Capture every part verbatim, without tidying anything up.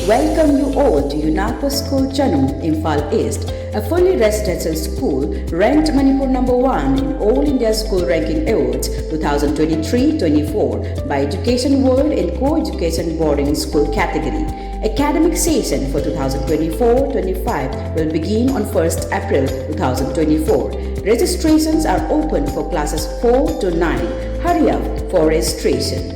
Welcome you all to UNAPO School Chanung, Imphal East, a fully residential school ranked Manipur number one in All India School Ranking Awards two thousand twenty-three twenty-four by Education World in Co-Education Boarding School category. Academic session for two thousand twenty-four twenty-five will begin on first April two thousand twenty-four. Registrations are open for classes four to nine. Hurry up for registration.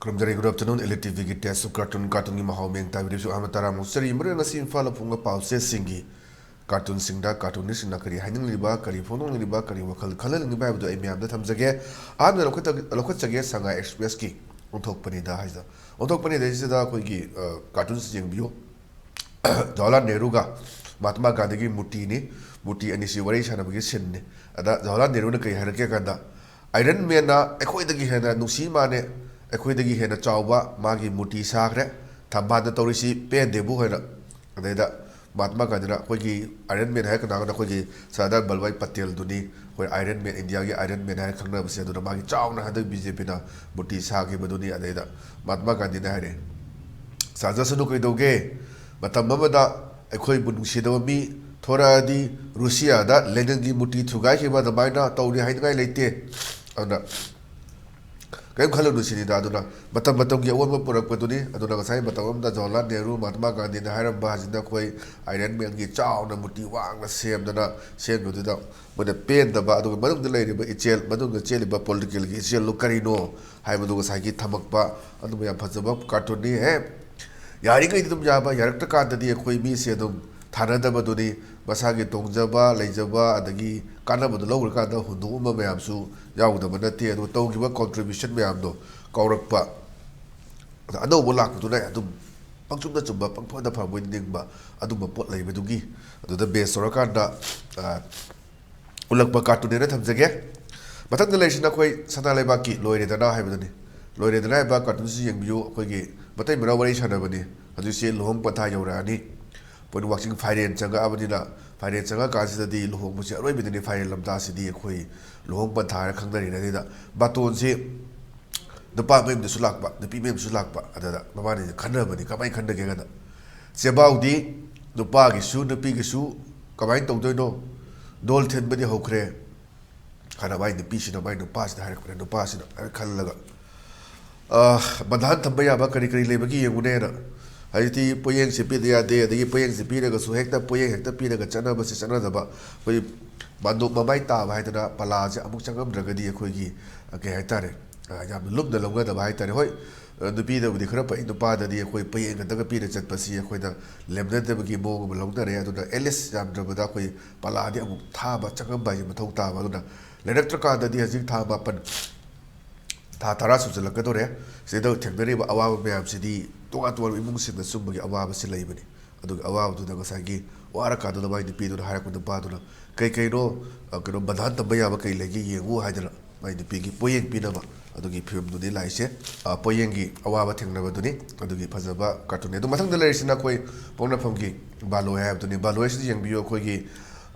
ꯈꯨꯔꯨꯝꯖꯔꯤ, good afternoon, Elite T ꯚꯤꯒꯤ Taste of Cartoon, ꯀꯥꯔꯇꯨꯟꯒꯤ ꯃꯍꯥꯎ ꯃꯦꯡ ꯇꯥꯕꯤꯔꯤꯕꯁꯨ ꯑꯍꯥꯟꯕ ꯇꯔꯥꯃꯨꯛ ꯆꯔꯤ꯫ ꯃꯔꯨ ꯑꯣꯏꯅ ꯉꯁꯤ ꯏꯝꯐꯥꯜꯗ ꯐꯣꯡꯕ ꯄꯥꯎꯆꯦꯁꯤꯡꯒꯤ ꯀꯥꯔꯇꯨꯟꯁꯤꯡꯗ ꯀꯥꯔꯇꯨꯅꯤꯁꯁꯤꯡꯅ ꯀꯔꯤ ꯍꯥꯏꯅꯤꯡꯂꯤꯕ, ꯀꯔꯤ ꯐꯣꯡꯗꯣꯛꯅꯤꯡꯂꯤꯕ, ꯀꯔꯤ ꯋꯥꯈꯜ ꯈꯜꯍꯟꯅꯤꯡꯂꯤꯕ ꯍꯥꯏꯕꯗꯨ ꯑꯩ ꯃꯌꯥꯝꯗ ꯊꯝꯖꯒꯦ꯫ ꯑꯍꯥꯟꯕꯗ ꯂꯧꯈꯠ-, ꯂꯧꯈꯠꯆꯒꯦ ꯁꯉꯥꯏ ꯑꯦꯛꯁꯄ꯭ꯔꯦꯁꯀꯤ ꯑꯣꯟꯊꯣꯛꯄꯅꯤꯗ ꯍꯥꯏꯁꯤꯗ꯫ ꯑꯣꯟꯊꯣꯛꯄꯅꯤꯗ ꯍꯥꯏꯁꯤꯗ ꯑꯩꯈꯣꯏꯒꯤ, ꯑ, ꯀꯥꯔꯇꯨꯟꯁꯤ ꯌꯦꯡꯕꯤꯌꯨ꯫ ꯖꯋꯥꯍꯔꯂꯥꯜ ꯅꯦꯍꯔꯨꯒ ꯃꯍꯥꯇꯃꯥ ꯒꯥꯟꯙꯤꯒꯤ ꯃꯨꯔꯇꯤꯅꯤ꯫ ꯃꯨꯔꯇꯤ ꯑꯅꯤꯁꯤ ꯋꯥꯔꯤ ꯁꯥꯟꯅꯕꯒꯤ ꯁꯤꯟꯅꯤ꯫ ꯑꯗ ꯖꯋꯥꯍꯔꯂꯥꯜ ꯅꯦꯍꯔꯨꯅ ꯀꯔꯤ ꯍꯥꯏꯔꯛꯀꯦ ꯀꯥꯟꯗ, "ꯑꯥꯏꯔꯟ ꯃꯦꯟꯅ ꯑꯩꯈꯣꯏꯗꯒꯤ ꯍꯦꯟꯅ ꯅꯨꯡꯁꯤ ꯃꯥꯅꯦ, ꯑꯩꯈꯣꯏꯗꯒꯤ ꯍꯦꯟꯅ ꯆꯥꯎꯕ ꯃꯥꯒꯤ ꯃꯨꯔꯇꯤ ꯁꯥꯈ꯭ꯔꯦ, ꯊꯝꯕꯥꯜꯗ ꯇꯧꯔꯤꯁꯤ ꯄꯦꯟꯗꯦꯕꯨ" ꯍꯥꯏꯅ꯫ ꯑꯗꯩꯗ ꯃꯍꯥꯇꯃꯥ ꯒꯥꯟꯙꯤꯅ ꯑꯩꯈꯣꯏꯒꯤ ꯑꯥꯏꯔꯟ ꯃꯦꯟ ꯍꯥꯏꯔ ꯀꯅꯥꯒꯅꯣ? ꯑꯩꯈꯣꯏꯒꯤ ꯁꯔꯗꯥꯔ ꯚꯜꯚꯥꯏ ꯄꯇꯦꯜꯗꯨꯅꯤ꯫ ꯑꯩꯈꯣꯏ ꯑꯥꯏꯔꯟ ꯃꯦꯟ, ꯏꯟꯗꯤꯌꯥꯒꯤ ꯑꯥꯏꯔꯟ ꯃꯦꯟ ꯍꯥꯏꯔ ꯈꯪꯅꯕꯁꯦ, ꯑꯗꯨꯅ ꯃꯥꯒꯤ ꯆꯥꯎꯅ ꯍꯟꯗꯛ ꯕꯤ ꯖꯦ ꯄꯤꯅ ꯃꯨꯔꯇꯤ ꯁꯥꯈꯤꯕꯗꯨꯅꯤ꯫ ꯑꯗꯩꯗ ꯃꯍꯥꯇꯃꯥ ꯒꯥꯟꯙꯤꯅ ꯍꯥꯏꯔꯦ, "ꯁꯥꯖꯁꯅꯨ, ꯀꯩꯗꯧꯒꯦ? ꯃꯇꯝ ꯑꯃꯗ ꯑꯩꯈꯣꯏꯕꯨ ꯅꯨꯡꯁꯤꯗꯕ ꯃꯤ ꯊꯣꯔꯛꯑꯗꯤ ꯔꯨꯁꯤꯌꯥꯗ ꯂꯦꯅꯤꯟꯒꯤ ꯃꯨꯔꯇꯤ ꯊꯨꯒꯥꯏꯈꯤꯕ ꯑꯗꯨꯃꯥꯏꯅ ꯇꯧꯅꯤ ꯍꯥꯏꯅꯤꯡꯉꯥꯏ ꯂꯩꯇꯦ꯫ ꯑꯗꯨꯅ ꯀꯔꯤꯝ ꯈꯜꯂꯨꯅꯨ ꯁꯤꯅꯤꯗ꯫ ꯑꯗꯨꯅ ꯃꯇꯝ ꯃꯇꯝꯒꯤ ꯑꯑꯣꯟꯕ ꯄꯨꯔꯛꯄꯗꯨꯅꯤ꯫ ꯑꯗꯨꯅ ꯉꯁꯥꯏ ꯃꯇꯝ ꯑꯃꯗ ꯖꯋꯥꯍꯔꯂꯥꯜ ꯅꯦꯍꯔꯨ, ꯃꯍꯥꯇꯃꯥ ꯒꯥꯟꯙꯤꯅ ꯍꯥꯏꯔꯝꯕ ꯍꯥꯏꯁꯤꯅ ꯑꯩꯈꯣꯏ ꯑꯥꯏꯔꯟ ꯃꯦꯟꯒꯤ ꯆꯥꯎꯅ ꯃꯨꯔꯇꯤ ꯋꯥꯡꯅ ꯁꯦꯝꯗꯅ ꯁꯦꯝꯈꯤꯕꯗꯨꯗ ꯃꯣꯏꯅ ꯄꯦꯟꯗꯕ, ꯑꯗꯨꯒ ꯃꯅꯨꯡꯗ ꯂꯩꯔꯤꯕ ꯏꯆꯦꯜ, ꯃꯅꯨꯡꯗ ꯆꯦꯜꯂꯤꯕ ꯄꯣꯂꯤꯇꯤꯀꯦꯜꯒꯤ ꯏꯆꯦꯜꯗꯨ ꯀꯔꯤꯅꯣ ꯍꯥꯏꯕꯗꯨ ꯉꯁꯥꯏꯒꯤ ꯊꯝꯃꯛꯄ, ꯑꯗꯨꯝꯕ ꯌꯥꯝ ꯐꯖꯕ ꯀꯥꯔꯇꯨꯟꯅꯤ꯫ ꯍꯦ, ꯌꯥꯔꯤꯉꯩꯗꯤ ꯑꯗꯨꯝ ꯌꯥꯕ, ꯌꯥꯔꯛꯇ꯭ꯔꯀꯥꯟꯗꯗꯤ ꯑꯩꯈꯣꯏ ꯃꯤꯁꯦ ꯑꯗꯨꯝ ꯊꯥꯅꯗꯕꯗꯨꯅꯤ꯫ ꯃꯁꯥꯒꯤ ꯇꯣꯡꯖꯕ, ꯂꯩꯖꯕ, ꯑꯗꯒꯤ ꯀꯥꯟꯅꯕꯗꯨ ꯂꯧꯈ꯭ꯔꯀꯥꯟꯗ ꯍꯨꯟꯗꯣꯛꯑꯝꯕ ꯃꯌꯥꯝꯁꯨ ꯌꯥꯎꯒꯗꯕ ꯅꯠꯇꯦ꯫ ꯑꯗꯨꯒ ꯇꯧꯈꯤꯕ ꯀꯣꯟꯇ꯭ꯔꯤꯕ꯭ꯌꯨꯁꯟ ꯃꯌꯥꯝꯗꯣ ꯀꯧꯔꯛꯄ, ꯑꯗ ꯑꯅꯧꯕ ꯂꯥꯛꯄꯗꯨꯅ ꯑꯗꯨꯝ ꯄꯪꯆꯨꯝꯗ ꯆꯨꯝꯕ, ꯄꯪꯐꯗ ꯐꯕꯣꯏ ꯅꯤꯡꯕ, ꯑꯗꯨꯝꯕ ꯄꯣꯠ ꯂꯩꯕꯗꯨꯒꯤ, ꯑꯗꯨꯗ ꯕꯦꯁ ꯇꯧꯔꯀꯥꯟꯗ, ꯑ, ꯎꯠꯂꯛꯄ ꯀꯥꯔꯇꯨꯟꯅꯦꯅ ꯊꯝꯖꯒꯦ꯫ ꯃꯊꯪꯗ ꯂꯩꯔꯤꯁꯤꯅ ꯑꯩꯈꯣꯏ ꯁꯅꯥ ꯂꯩꯕꯥꯛꯀꯤ ꯂꯣꯏꯔꯦꯗꯅ ꯍꯥꯏꯕꯗꯨꯅꯤ꯫ ꯂꯣꯏꯔꯦꯗꯅ ꯍꯥꯏꯕ ꯀꯥꯔꯇꯨꯟꯁꯤ ꯌꯦꯡꯕꯤꯌꯨ꯫ ꯑꯩꯈꯣꯏꯒꯤ ꯃꯇꯩ ꯃꯅꯥꯎ ꯋꯥꯔꯤ ꯁꯥꯟꯅꯕꯅꯤ꯫ ꯍꯧꯖꯤꯛꯁꯦ ꯂꯨꯍꯣꯡ ꯄꯟꯊꯥ ꯌꯧꯔꯛꯑꯅꯤ꯫ ꯑꯩꯈꯣꯏꯅ ꯋꯥꯛꯆꯤꯡ ꯐꯥꯏꯔꯦꯟ ꯆꯪꯉꯛꯑꯕꯅꯤꯅ, ꯐꯥꯏꯔꯦꯟ ꯆꯪꯉꯛꯑꯀꯥꯟꯁꯤꯗꯗꯤ ꯂꯨꯍꯣꯡꯕꯁꯤ ꯑꯔꯣꯏꯕꯗꯅꯤ꯫ ꯐꯥꯏꯔꯦꯟ ꯂꯝꯇꯥꯁꯤꯗꯤ ꯑꯩꯈꯣꯏ ꯂꯨꯍꯣꯡ ꯄꯟꯊꯥ ꯍꯥꯏꯅ ꯈꯪꯅꯔꯤꯅꯤ꯫ ꯑꯗꯨꯗ ꯕꯥꯇꯣꯟꯁꯤ ꯅꯨꯄꯥ ꯃꯌꯨꯝꯗꯁꯨ ꯂꯥꯛꯄ, ꯅꯨꯄꯤ ꯃꯌꯨꯝꯗꯁꯨ ꯂꯥꯛꯄ꯫ ꯑꯗꯨꯗ ꯃꯕꯥꯅꯤꯁꯦ ꯈꯟꯅꯕꯅꯤ꯫ ꯀꯃꯥꯏꯅ ꯈꯟꯅꯒꯦ ꯀꯥꯟꯗ, ꯆꯦꯕꯥꯎꯗꯤ ꯅꯨꯄꯥꯒꯤꯁꯨ ꯅꯨꯄꯤꯒꯤꯁꯨ ꯀꯃꯥꯏꯅ ꯇꯧꯗꯣꯏꯅꯣ? ꯗꯣꯜ ꯊꯤꯟꯕꯗꯤ ꯍꯧꯈ꯭ꯔꯦ꯫ ꯍꯥꯟꯅ ꯃꯥꯏ ꯅꯨꯄꯤꯁꯤꯅ, ꯃꯥꯏ ꯅꯨꯄꯥꯁꯤꯗ ꯍꯥꯏꯔꯛꯄꯅꯦ꯫ ꯅꯨꯄꯥꯁꯤꯅ ꯍꯥꯏꯔ ꯈꯜꯂꯒ, "ꯑ, ꯕꯟꯙꯥꯟ ꯊꯝꯕ ꯌꯥꯕ ꯀꯔꯤ ꯀꯔꯤ ꯂꯩꯕꯒꯦ ꯌꯦꯡꯉꯨꯅꯦꯅ"꯫ ꯍꯧꯖꯤꯛꯇꯤ ꯄꯣꯌꯦꯡꯁꯦ ꯄꯤꯗ ꯌꯥꯗꯦ, ꯑꯗꯒꯤ ꯄꯣꯌꯦꯡꯁꯦ ꯄꯤꯔꯒꯁꯨ ꯍꯦꯛꯇ ꯄꯣꯌꯦꯡ ꯍꯦꯛꯇ ꯄꯤꯔꯒ ꯆꯠꯅꯕꯁꯦ ꯆꯠꯅꯗꯕ, ꯑꯩꯈꯣꯏ ꯃꯥꯟꯗꯣꯞ ꯃꯃꯥꯏ ꯇꯥꯕ ꯍꯥꯏꯗꯅ ꯄꯂꯥꯁꯦ ꯑꯃꯨꯛ ꯆꯪꯉꯝꯗ꯭ꯔꯒꯗꯤ ꯑꯩꯈꯣꯏꯒꯤ, ꯑ, ꯀꯩ ꯍꯥꯏꯇꯥꯔꯦ, ꯑ, ꯌꯥꯝꯅ ꯂꯨꯝꯅ ꯂꯧꯅꯗꯕ ꯍꯥꯏꯇꯥꯔꯦ꯫ ꯍꯣꯏ, ꯑ, ꯅꯨꯄꯤꯗꯕꯨꯗꯤ ꯈꯔ ꯐꯩ, ꯅꯨꯄꯥꯗꯗꯤ ꯑꯩꯈꯣꯏ ꯄꯣꯌꯦꯡ ꯈꯛꯇꯒ ꯄꯤꯔ ꯆꯠꯄꯁꯤ ꯑꯩꯈꯣꯏꯅ ꯂꯦꯝꯅꯗꯕꯒꯤ ꯃꯑꯣꯡ ꯑꯃ ꯂꯧꯅꯔꯦ꯫ ꯑꯗꯨꯅ ꯑꯦꯠꯂꯤꯁ ꯌꯥꯝꯗ꯭ꯔꯕꯗ ꯑꯩꯈꯣꯏ ꯄꯂꯥꯗꯤ ꯑꯃꯨꯛ ꯊꯥꯕ ꯆꯪꯉꯝꯕ ꯍꯥꯏꯁꯦ ꯃꯊꯧ ꯇꯥꯕ꯫ ꯑꯗꯨꯅ ꯂꯩꯔꯛꯇ꯭ꯔꯀꯥꯟꯗꯗꯤ ꯍꯧꯖꯤꯛ ꯊꯥ ꯃꯥꯄꯟ, ꯊꯥ ꯇꯔꯥ ꯁꯨꯖꯜꯂꯛꯀꯗꯧꯔꯦ꯫ ꯁꯤꯗ ꯊꯦꯡꯅꯔꯤꯕ ꯑꯋꯥꯕ ꯃꯌꯥꯝꯁꯤꯗꯤ ꯇꯣꯉꯥꯟ ꯇꯣꯉꯥꯟꯕ ꯏꯃꯨꯡꯁꯤꯡꯗ ꯆꯨꯝꯕꯒꯤ ꯑꯋꯥꯕꯁꯤ ꯂꯩꯕꯅꯤ꯫ ꯑꯗꯨꯒꯤ ꯑꯋꯥꯕꯗꯨꯗ ꯉꯁꯥꯏꯒꯤ ꯋꯥꯔꯀꯥꯟꯗꯨꯗ ꯃꯥꯏ ꯅꯨꯄꯤꯗꯨꯅ ꯍꯥꯏꯔꯛꯄ ꯅꯨꯄꯥꯗꯨꯅ, "ꯀꯩ ꯀꯩꯅꯣ, ꯑ, ꯀꯩꯅꯣ, ꯕꯟꯙꯥꯟ ꯇꯝꯕ ꯌꯥꯕ ꯀꯩ ꯂꯩꯒꯦ ꯌꯦꯡꯉꯨ" ꯍꯥꯏꯗꯅ ꯃꯥꯏ ꯅꯨꯄꯤꯒꯤ ꯄꯣꯌꯦꯡ ꯄꯤꯅꯕ ꯑꯗꯨꯒꯤ ꯐꯤꯂꯝꯗꯨꯅꯤ ꯂꯥꯛꯏꯁꯦ꯫ ꯑ, ꯄꯣꯌꯦꯡꯒꯤ ꯑꯋꯥꯕ ꯊꯦꯡꯅꯕꯗꯨꯅꯤ꯫ ꯑꯗꯨꯒꯤ ꯐꯖꯕ ꯀꯥꯔꯇꯨꯟꯅꯤ꯫ ꯑꯗꯨ ꯃꯊꯪꯗ ꯂꯩꯔꯤꯁꯤꯅ ꯑꯩꯈꯣꯏ ꯄꯣꯛꯅꯐꯝꯒꯤ ꯕꯥꯂꯣꯏ ꯍꯥꯏꯕꯗꯨꯅꯤ꯫ ꯕꯥꯂꯣꯏꯁꯤꯗ ꯌꯦꯡꯕꯤꯌꯨ꯫ ꯑꯩꯈꯣꯏꯒꯤ,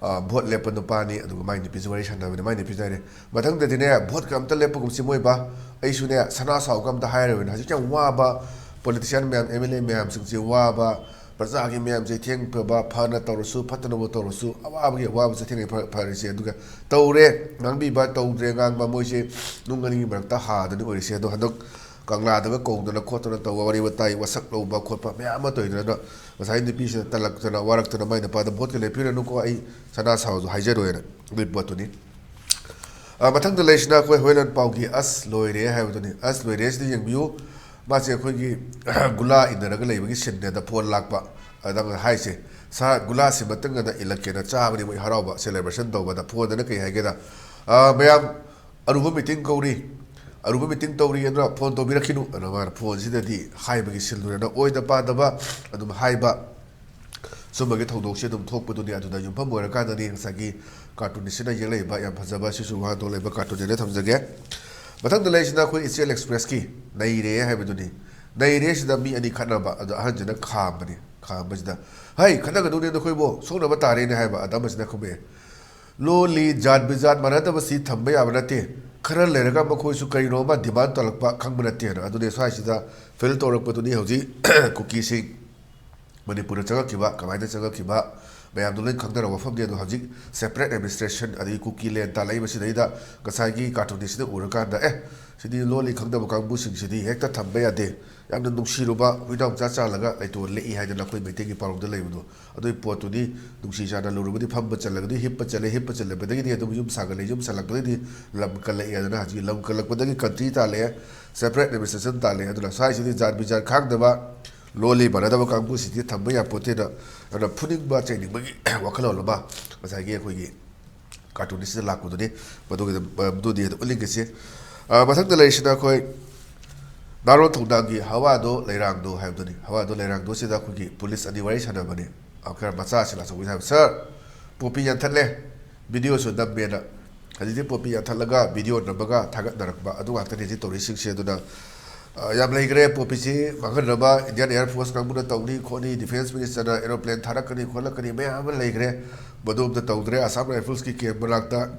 ꯑ, ꯚꯣꯠ ꯂꯦꯞꯄ ꯅꯨꯄꯥꯅꯤ, ꯑꯗꯨꯒ ꯃꯥꯏ ꯅꯨꯄꯤꯁꯨ ꯋꯥꯔꯤ ꯁꯥꯟꯅꯕꯅꯤ꯫ ꯃꯥꯏ ꯅꯨꯄꯤꯁꯨ ꯍꯥꯏꯔꯦ, "ꯃꯊꯪꯗꯗꯤꯅꯦ, ꯚꯣꯠꯀ ꯑꯝꯇ ꯂꯦꯞꯄꯒꯨꯝꯁꯤ ꯃꯣꯏꯕ꯫ ꯑꯩꯁꯨꯅꯦ, ꯁꯅꯥ ꯁꯥꯎꯒ ꯑꯝꯇ ꯍꯥꯏꯔꯣꯏꯅ"꯫ ꯍꯧꯖꯤꯛ ꯌꯥꯝ ꯋꯥꯕ ꯄꯣꯂꯤꯇꯤꯁꯤꯌꯥꯟ ꯃꯌꯥꯝ, ꯑꯦꯝ ꯑꯦꯜ ꯑꯦ ꯃꯌꯥꯝꯁꯤꯡꯁꯦ ꯋꯥꯕ, ꯄ꯭ꯔꯖꯥꯒꯤ ꯃꯌꯥꯝꯁꯦ ꯊꯦꯡ ꯐꯕ, ꯐꯅ ꯇꯧꯔꯁꯨ, ꯐꯠꯇꯅꯕꯨ ꯇꯧꯔꯁꯨ, ꯑꯋꯥꯕꯒꯤ ꯑꯋꯥꯕꯁꯦ ꯊꯦꯡꯅꯩ꯫ ꯐ-, ꯐꯔꯤꯁꯦ꯫ ꯑꯗꯨꯒ ꯇꯧꯔꯦ, ꯉꯥꯡꯕꯤꯕ, ꯇꯧꯗ꯭ꯔꯦ, ꯉꯥꯡꯕ, ꯃꯣꯏꯁꯦ ꯅꯨꯡ ꯑꯅꯤꯒꯤ ꯃꯔꯛꯇ ꯍꯥꯗꯅ ꯑꯣꯏꯔꯤꯁꯦ꯫ ꯑꯗꯣ ꯍꯟꯗꯛ ꯀꯪꯂꯥꯗꯒ ꯀꯧꯗꯅ ꯈꯣꯠꯇꯅ ꯇꯧꯕ, ꯋꯥꯔꯤ ꯋꯥꯇꯥꯏ, ꯋꯥꯁꯛ ꯂꯧꯕ ꯈꯣꯠꯄ ꯃꯌꯥꯝ ꯑꯃ ꯇꯧꯗꯅ, ꯑꯗꯣ ꯉꯁꯥꯏ ꯅꯨꯄꯤꯁꯤꯅ ꯇꯜꯂꯛꯇꯅ, ꯋꯥꯔꯛꯇꯅ, "ꯃꯥꯏ ꯅꯨꯄꯥꯗ ꯚꯣꯠꯀ ꯂꯦꯞꯄꯤꯔꯅꯨꯀꯣ, ꯑꯩ ꯁꯅꯥ ꯁꯥꯎꯁꯨ ꯍꯥꯏꯖꯔꯣꯏꯅ", ꯑꯗꯨꯒꯤ ꯄꯣꯠꯇꯨꯅꯤ꯫ ꯑ, ꯃꯊꯪꯗ ꯂꯩꯔꯤꯁꯤꯅ ꯑꯩꯈꯣꯏ ꯍꯣꯏꯂꯟ ꯄꯥꯎꯒꯤ "ꯑꯁ ꯂꯣꯏꯔꯦ" ꯍꯥꯏꯕꯗꯨꯅꯤ꯫ "ꯑꯁ ꯂꯣꯏꯔꯦ" ꯁꯤꯗ ꯌꯦꯡꯕꯤꯌꯨ꯫ ꯃꯥꯁꯦ ꯑꯩꯈꯣꯏꯒꯤ ꯒꯨꯂꯥ ꯏꯟꯅꯔꯒ ꯂꯩꯕꯒꯤ ꯁꯤꯟꯅꯦꯗ ꯐꯣꯟ ꯂꯥꯛꯄ꯫ ꯑꯗ ꯍꯥꯏꯁꯦ, "ꯁꯥꯔ, ꯒꯨꯂꯥꯁꯤ ꯃꯇꯨꯡ ꯑꯗ ꯏꯜꯂꯛꯀꯦꯅ ꯆꯥꯕꯅꯤ", ꯃꯣꯏ ꯍꯔꯥꯎꯕ ꯁꯦꯂꯦꯕ꯭ꯔꯦꯁꯟ ꯇꯧꯕꯗ꯫ ꯐꯣꯟꯗꯅ ꯀꯩ ꯍꯥꯏꯒꯦꯗ, "ꯑ, ꯃꯌꯥꯝ ꯑꯔꯨꯕ ꯃꯤꯇꯤꯡ ꯀꯧꯔꯤ, ꯑꯔꯨꯕ ꯃꯤꯇꯤꯡ ꯇꯧꯔꯤ ꯑꯗꯨꯅ ꯐꯣꯟ ꯇꯧꯕꯤꯔꯛꯈꯤꯅꯨ ꯑꯅ ꯃꯥꯅ ꯐꯣꯟꯁꯤꯗꯗꯤ ꯍꯥꯏꯕꯒꯤ ꯁꯤꯜꯗꯨꯅ ꯑꯣꯏꯗ ꯄꯥꯗꯕ ꯑꯗꯨꯝ ꯍꯥꯏꯕ꯫ ꯁꯨꯝꯕꯒꯤ ꯊꯧꯗꯣꯛꯁꯦ ꯑꯗꯨꯝ ꯊꯣꯛꯄꯗꯨꯅꯤ꯫ ꯑꯗꯨꯗ ꯌꯨꯝꯐꯝ ꯑꯣꯏꯔꯀꯥꯟꯗꯅꯤ ꯉꯁꯥꯏꯒꯤ ꯀꯥꯔꯇꯨꯟꯁꯤꯅ ꯌꯦꯛꯂꯛꯏꯕ ꯌꯥꯝ ꯐꯖꯕ ꯁꯤꯁꯨ ꯋꯥꯍꯟꯊꯣꯛ ꯂꯩꯕ ꯀꯥꯔꯇꯨꯟꯅꯦꯅ ꯊꯝꯖꯒꯦ꯫ ꯃꯊꯪꯗ ꯂꯩꯔꯤꯁꯤꯅ ꯑꯩꯈꯣꯏ ꯏꯆꯦꯜ ꯑꯦꯛꯁꯄ꯭ꯔꯦꯁꯀꯤ ꯅꯩꯔꯦ ꯍꯥꯏꯕꯗꯨꯅꯤ꯫ ꯅꯩꯔꯦ ꯁꯤꯗ ꯃꯤ ꯑꯅꯤ ꯈꯠꯅꯕ ꯑꯗꯣ ꯑꯍꯟꯁꯤꯅ ꯈꯥꯝꯕꯅꯤ꯫ ꯈꯥꯝꯕꯁꯤꯗ, "ꯍꯩ, ꯈꯠꯅꯒꯗꯧꯅꯦ ꯅꯈꯣꯏꯕꯨ, ꯁꯣꯛꯅꯕ ꯇꯥꯔꯦꯅꯦ" ꯍꯥꯏꯕ꯫ ꯑꯗ ꯑꯃꯁꯤꯅ ꯈꯨꯝꯃꯛꯑꯦ, "ꯂꯣꯜꯂꯤ ꯖꯥꯠ ꯕꯤꯖꯥꯠ ꯃꯥꯟꯅꯗꯕꯁꯤ ꯊꯝꯕ ꯌꯥꯕ ꯅꯠꯇꯦ꯫ ꯈꯔ ꯂꯩꯔꯒ ꯃꯈꯣꯏꯁꯨ ꯀꯔꯤꯅꯣ ꯑꯃ ꯗꯤꯃꯥꯟ ꯇꯧꯔꯛꯄ ꯈꯪꯕ ꯅꯠꯇꯦꯅ"꯫ ꯑꯗꯨꯅꯦ ꯁ꯭ꯋꯥꯏꯁꯤꯗ ꯐꯤꯜ ꯇꯧꯔꯛꯄꯗꯨꯅꯤ ꯍꯧꯖꯤꯛ ꯀꯨꯀꯤꯁꯤꯡ ꯃꯅꯤꯄꯨꯔꯗ ꯆꯪꯉꯛꯈꯤꯕ, ꯀꯃꯥꯏꯅ ꯆꯪꯉꯛꯈꯤꯕ, ꯃꯌꯥꯝꯗꯣ ꯂꯣꯏ ꯈꯪꯅꯔꯕ ꯋꯥꯐꯝꯅꯤ꯫ ꯑꯗꯣ ꯍꯧꯖꯤꯛ ꯁꯦꯄꯔꯦꯠ ꯑꯦꯗꯃꯤꯅꯤꯁꯇ꯭ꯔꯦꯁꯟ ꯑꯗꯒꯤ ꯀꯨꯀꯤ ꯂꯦꯟ ꯇꯥꯜꯂꯛꯏꯕꯁꯤꯗꯩꯗ ꯉꯁꯥꯏꯒꯤ ꯀꯥꯔꯇꯨꯟꯅꯤꯁꯤꯅ ꯎꯔꯀꯥꯟꯗ, "ꯑꯦ, ꯁꯤꯗꯤ ꯂꯣꯜꯂꯤ ꯈꯪꯗꯕ ꯀꯥꯡꯕꯨꯁꯤꯡꯁꯤꯗꯤ ꯍꯦꯛꯇ ꯊꯝꯕ ꯌꯥꯗꯦ, ꯌꯥꯝꯅ ꯅꯨꯡꯁꯤꯔꯨꯕ ꯍꯨꯏꯅꯥꯎꯆꯥ ꯆꯥꯜꯂꯒ ꯂꯩꯇꯣꯟ ꯂꯦꯛꯏ" ꯍꯥꯏꯗꯅ ꯑꯩꯈꯣꯏ ꯃꯩꯇꯩꯒꯤ ꯄꯥꯎꯔꯧꯗ ꯂꯩꯕꯗꯣ꯫ ꯑꯗꯨꯒꯤ ꯄꯣꯠꯇꯨꯗꯤ ꯅꯨꯡꯁꯤ ꯆꯥꯟꯅ ꯂꯨꯔꯕꯗꯤ ꯐꯝꯕ ꯆꯜꯂꯒꯗꯤ ꯍꯤꯞꯄ ꯆꯠꯂꯦ, ꯍꯤꯞꯄ ꯆꯠꯂꯕꯗꯒꯤꯗꯤ ꯑꯗꯨꯝ ꯌꯨꯝ ꯁꯥꯒꯠꯂꯦ, ꯌꯨꯝ ꯁꯥꯒꯠꯂꯛꯄꯗꯒꯤꯗꯤ ꯂꯝ ꯀꯜꯂꯛꯑꯦ꯫ ꯑꯗꯨꯅ ꯍꯧꯖꯤꯛ ꯂꯝ ꯀꯜꯂꯛꯄꯗꯒꯤ ꯀꯟꯇ꯭ꯔꯤ ꯇꯥꯜꯂꯛꯑꯦ, ꯁꯦꯄꯔꯦꯠ ꯑꯦꯗꯃꯤꯅꯤꯁꯇ꯭ꯔꯦꯁꯟ ꯇꯥꯜꯂꯛꯑꯦ꯫ ꯑꯗꯨꯅ ꯁ꯭ꯋꯥꯏꯁꯤꯗꯤ ꯖꯥꯠ ꯕꯤꯖꯥꯠ ꯈꯥꯡꯗꯕ, ꯂꯣꯜꯂꯤ ꯃꯥꯟꯅꯗꯕ ꯀꯥꯡꯕꯨꯁꯤꯗꯤ ꯊꯝꯕ ꯌꯥꯄꯣꯠꯇꯦꯅ꯫ ꯑꯗꯨꯅ ꯐꯨꯅꯤꯡꯕ ꯆꯩꯅꯤꯡꯕꯒꯤ ꯋꯥꯈꯜꯂꯣꯟ ꯑꯃ ꯉꯁꯥꯏꯒꯤ ꯑꯩꯈꯣꯏꯒꯤ ꯀꯥꯔꯇꯨꯟꯁꯤꯗ ꯂꯥꯛꯄꯗꯨꯅꯤ꯫ ꯃꯗꯨꯒꯤꯗ, ꯃꯗꯨꯗꯤ ꯑꯗꯨꯝ ꯎꯠꯅꯤꯡꯉꯤꯁꯤ꯫ ꯑ, ꯃꯊꯪꯗ ꯂꯩꯔꯤꯁꯤꯅ ꯑꯩꯈꯣꯏ ꯅꯥꯔꯣꯟ ꯊꯧꯅꯥꯒꯤ ꯍꯋꯥꯗꯣ ꯂꯩꯔꯥꯡꯗꯣ ꯍꯥꯏꯕꯗꯨꯅꯤ꯫ ꯍꯋꯥꯗꯣ ꯂꯩꯔꯥꯡꯗꯣꯁꯤꯗ ꯑꯩꯈꯣꯏꯒꯤ ꯄꯨꯂꯤꯁ ꯑꯅꯤ ꯋꯥꯔꯤ ꯁꯥꯟꯅꯕꯅꯤ꯫ ꯑ, ꯈꯔ ꯃꯆꯥꯁꯤꯡ ꯑꯆꯧꯕꯁꯤ ꯍꯥꯏꯕ, "ꯁꯥꯔ, ꯄꯣꯄꯤ ꯌꯥꯟꯊꯠꯂꯦ, ꯚꯤꯗꯤꯑꯣꯁꯨ ꯅꯝꯃꯦꯅ"꯫ ꯍꯧꯖꯤꯛꯇꯤ ꯄꯣꯄꯤ ꯌꯥꯟꯊꯠꯂꯒ ꯚꯤꯗꯤꯑꯣ ꯅꯝꯃꯒ ꯊꯥꯒꯠꯅꯔꯛꯄ ꯑꯗꯨ ꯉꯥꯛꯇꯅꯤ ꯍꯧꯖꯤꯛ ꯇꯧꯔꯤꯁꯤꯡꯁꯦ꯫ ꯑꯗꯨꯅ, ꯑ, ꯌꯥꯝ ꯂꯩꯈ꯭ꯔꯦ ꯄꯣꯄꯤꯁꯤ ꯃꯥꯡꯍꯟꯅꯕ꯫ ꯏꯟꯗꯤꯌꯥꯟ ꯑꯦꯌꯔ ꯐꯣꯔꯁ ꯀꯥꯡꯕꯨꯅ ꯇꯧꯅꯤ ꯈꯣꯠꯅꯤ, ꯗꯤꯐꯦꯟꯁ ꯃꯤꯅꯤꯁꯇꯔꯅ ꯑꯦꯔꯣꯄ꯭ꯂꯦꯟ ꯊꯥꯔꯛꯀꯅꯤ ꯈꯣꯠꯂꯛꯀꯅꯤ ꯃꯌꯥꯝ ꯑꯃ ꯂꯩꯈ꯭ꯔꯦ꯫ ꯃꯗꯨ ꯑꯝꯇ ꯇꯧꯗ꯭ꯔꯦ꯫ ꯑꯁꯥꯝ ꯔꯥꯏꯐꯜꯁꯀꯤ ꯀꯦꯝ ꯃꯅꯥꯛꯇ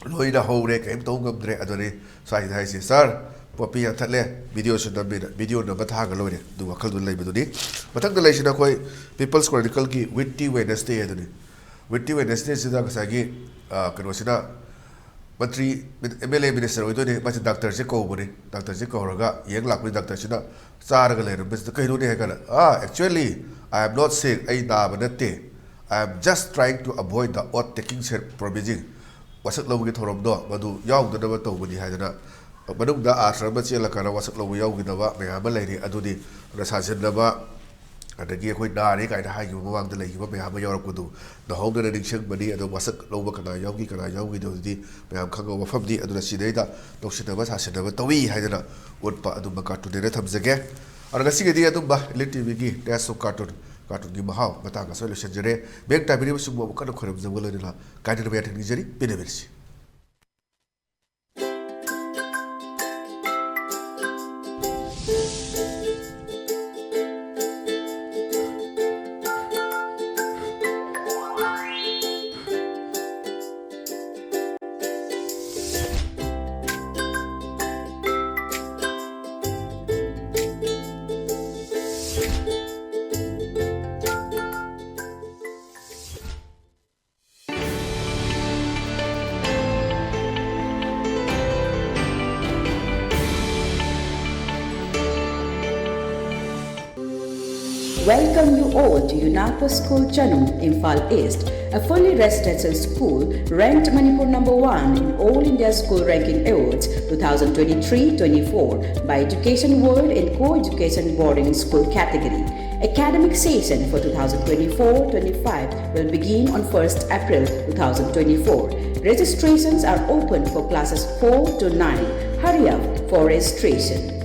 ꯂꯣꯏꯅ ꯍꯧꯔꯦ, ꯀꯔꯤꯝ ꯇꯧ ꯉꯝꯗ꯭ꯔꯦ꯫ ꯑꯗꯨꯅꯤ ꯁ꯭ꯋꯥꯏꯁꯤꯗ ꯍꯥꯏꯁꯦ, "ꯁꯥꯔ, ꯄꯣꯄꯤ ꯌꯥꯟꯊꯠꯂꯦ, ꯚꯤꯗꯤꯑꯣꯁꯨ ꯅꯝꯃꯦꯅ", ꯚꯤꯗꯤꯑꯣ ꯅꯝꯕ ꯊꯥꯒ ꯂꯣꯏꯔꯦ꯫ ꯑꯗꯨ ꯋꯥꯈꯜꯗꯨ ꯂꯩꯕꯗꯨꯅꯤ꯫ ꯃꯊꯪꯗ ꯂꯩꯁꯤꯅ ꯑꯩꯈꯣꯏ ꯄꯤꯄꯜꯁ ꯀ꯭ꯔꯣꯅꯤꯀꯜꯒꯤ ꯋꯤꯠꯇꯤ ꯋꯦꯅꯁꯗꯦ ꯑꯗꯨꯅꯤ꯫ ꯋꯤꯠꯇꯤ ꯋꯦꯅꯁꯗꯦꯁꯤꯗ ꯉꯁꯥꯏꯒꯤ, ꯑ, ꯀꯩꯅꯣꯁꯤꯅ ꯃꯟꯇ꯭ꯔꯤ, ꯑꯦꯝ ꯑꯦꯜ ꯑꯦ ꯃꯤꯅꯤꯁꯇꯔ ꯑꯣꯏꯗꯣꯏꯅꯦ, ꯃꯥꯁꯦ ꯗꯥꯛꯇꯔꯁꯦ ꯀꯧꯕꯅꯤ꯫ ꯗꯥꯛꯇꯔꯁꯦ ꯀꯧꯔꯒ ꯌꯦꯡ ꯂꯥꯛꯄꯅꯤ꯫ ꯗꯥꯛꯇꯔꯁꯤꯅ ꯆꯥꯔꯒ ꯂꯩꯔꯝꯕꯁꯤꯗ, "ꯀꯩꯅꯣꯅꯦ?" ꯍꯥꯏ ꯀꯥꯟꯗ, "ꯑꯥ, actually, I am not sick, ꯑꯩ ꯅꯥꯕ ꯅꯠꯇꯦ, I am just trying to avoid the oath taking promising, ꯋꯥꯁꯛ ꯂꯧꯕꯒꯤ ꯊꯧꯔꯝꯗꯣ ꯃꯗꯨ ꯌꯥꯎꯗꯅꯕ ꯇꯧꯕꯅꯤ" ꯍꯥꯏꯗꯅ ꯃꯅꯨꯡꯗ ꯑꯥꯔꯊ꯭ꯔ ꯑꯃ ꯆꯦꯜꯂꯀꯥꯟꯗ ꯋꯥꯁꯛ ꯂꯧꯕ ꯌꯥꯎꯈꯤꯗꯕ ꯃꯌꯥꯝ ꯑꯃ ꯂꯩꯔꯤ꯫ ꯑꯗꯨꯗꯤ ꯑꯗꯨꯅ ꯁꯥꯖꯤꯟꯅꯕ ꯑꯗꯒꯤ ꯑꯩꯈꯣꯏ ꯅꯥꯔꯦ ꯀꯥꯏꯅ ꯍꯥꯏꯈꯤꯕ ꯃꯃꯥꯡꯗ ꯂꯩꯈꯤꯕ ꯃꯌꯥꯝ ꯑꯃ ꯌꯥꯎꯔꯛꯄꯗꯨ ꯅꯧꯍꯧꯗꯅ ꯅꯤꯡꯁꯤꯡꯕꯅꯤ꯫ ꯑꯗꯣ ꯋꯥꯁꯛ ꯂꯧꯕ ꯀꯅꯥ ꯌꯥꯎꯈꯤ, ꯀꯅꯥ ꯌꯥꯎꯈꯤꯗꯦ, ꯑꯗꯨꯗꯤ ꯃꯌꯥꯝ ꯈꯪꯕ ꯃꯐꯝꯅꯤ꯫ ꯑꯗꯨꯅ ꯁꯤꯗꯩꯗ ꯇꯧꯁꯤꯟꯅꯕ ꯁꯥꯁꯤꯟꯅꯕ ꯇꯧꯏ ꯍꯥꯏꯗꯅ ꯎꯠꯄ ꯑꯗꯨꯝꯕ ꯀꯥꯔꯇꯨꯟꯅꯦꯅ ꯊꯝꯖꯒꯦ꯫ ꯑꯗꯣ ꯉꯁꯤꯒꯤꯗꯤ ꯑꯗꯨꯝꯕ ꯏꯂꯤꯠ ꯇꯤꯚꯤꯒꯤ ꯇꯦꯁ ꯑꯣꯐ ꯀꯥꯔꯇꯨꯟ, ꯀꯥꯔꯇꯨꯟꯒꯤ ꯃꯍꯥꯎ ꯃꯇꯥꯡ ꯑꯁꯤꯗ ꯂꯣꯏꯁꯤꯟꯖꯔꯦ꯫ ꯃꯌꯦꯛ ꯇꯥꯕꯤꯔꯤꯕꯁꯤꯡꯕꯨ ꯑꯃꯨꯛ ꯀꯟꯅ ꯈꯣꯏꯔꯝꯖꯕꯒ ꯂꯣꯏꯅꯅ ꯀꯥꯏꯅꯅꯕ ꯌꯥꯊꯪ ꯅꯤꯖꯔꯤ꯫ ꯄꯦꯟꯅꯕꯤꯔꯁꯤ꯫ Welcome you all to UNAPO School Chanung, Imphal East, a fully residential school ranked Manipur number one in All India School Ranking Awards two thousand twenty-three twenty-four by Education World in Co-Education Boarding School category. Academic session for two thousand twenty-four twenty-five will begin on first April two thousand twenty-four. Registrations are open for classes four to nine. Hurry up for registration.